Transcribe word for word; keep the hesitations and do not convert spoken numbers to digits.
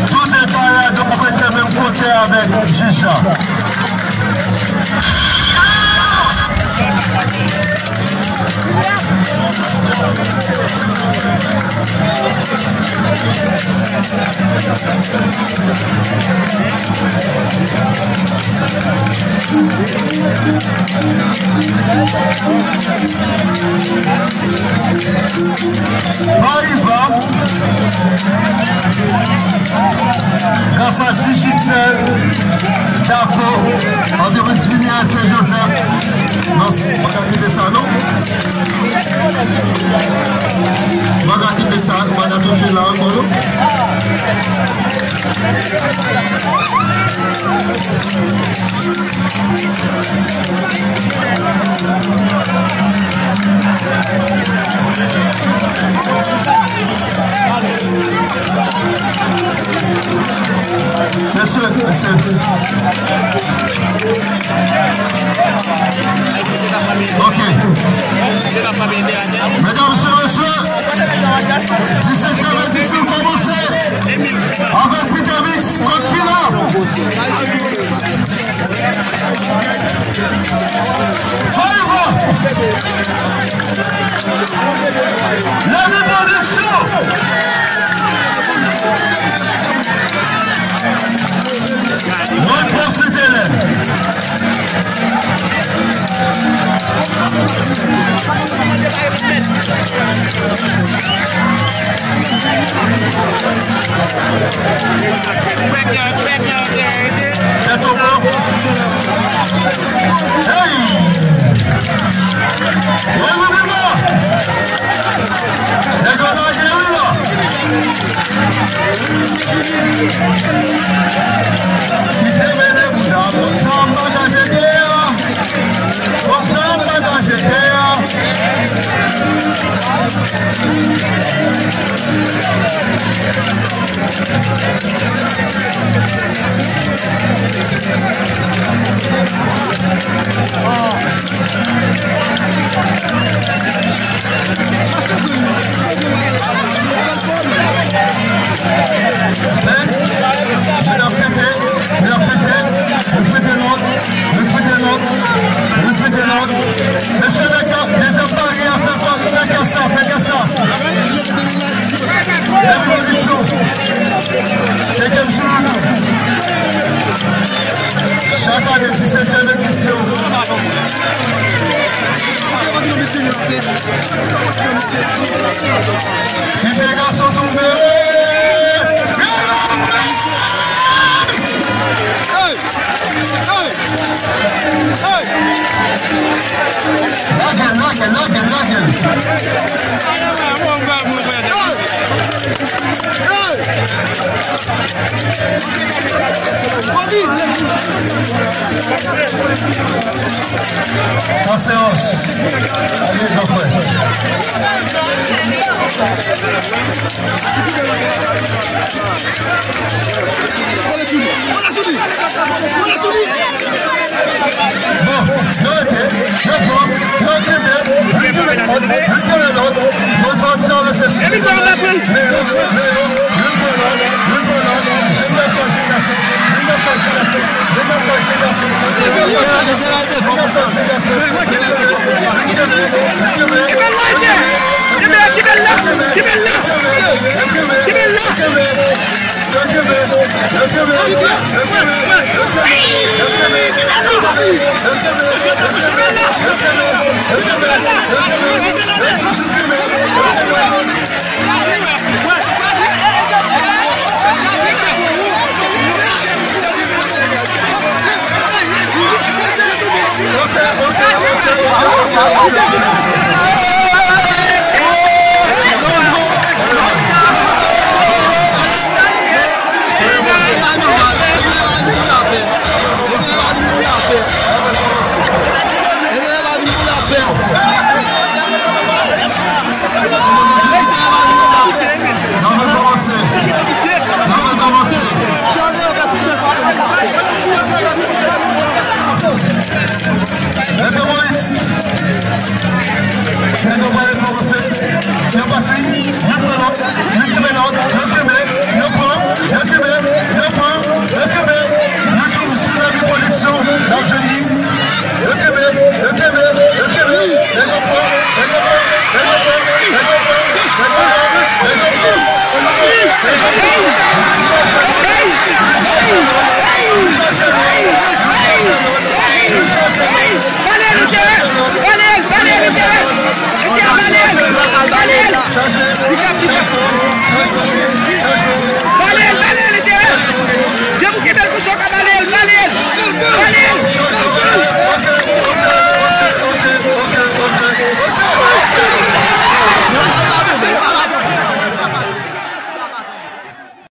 Tout detay la dwe rete menm kote avèk jij la. Pariva, gras a Digicel, Daco, antrepriz Minière Sen Jozèf. Non, pa ka kite sa, non. Pa ka kite sa, pa ka touche la ankò, non. Mesye, mesye. Ok. Medam e mesye, disètyèm edisyon kòmanse avèk Peter Mix kont Pina. Fè yon Leve pwodiksyon! Mwen pwofite lè. Tèt o po. Hey! Leve devan! Nèg yo lage wi la. Kite mennen bouda, bon sa ap pataje tè a. Bon sa ap pataje tè a. Men, nou ap fete, nou ap fete, nou fete lòt, nou fete lòt, nou fete lòt. Mesye, nèg yo, dezyèm pari a, fè kò, fè kè sa, fè kè sa. Leve pwodiksyon. Tcheke m sou YouTube. Chak ane, disètyèm edisyon. Kite gason tonbe. Hey! Hey! Hey! Lage l, lage l, lage l, lage l. Hey! Hey! Bobby! Kansèwòs. Alé, gran frè. Pale sou li. Pale sou li. Pale sou li. Bon, yo rete, yo pran, yo kenbe, yo kenbe lòt, yo kenbe lòt. Bon, fò n travèse sou. Epi kò an apre. Men yo, men yo, youn pran lòt, youn pran lòt. Jimnasyon, jimnasyon, jimnasyon, jimnasyon, jimnasyon, jimnasyon. Kenbe l la, kenbe l la, kenbe l la, kenbe l la.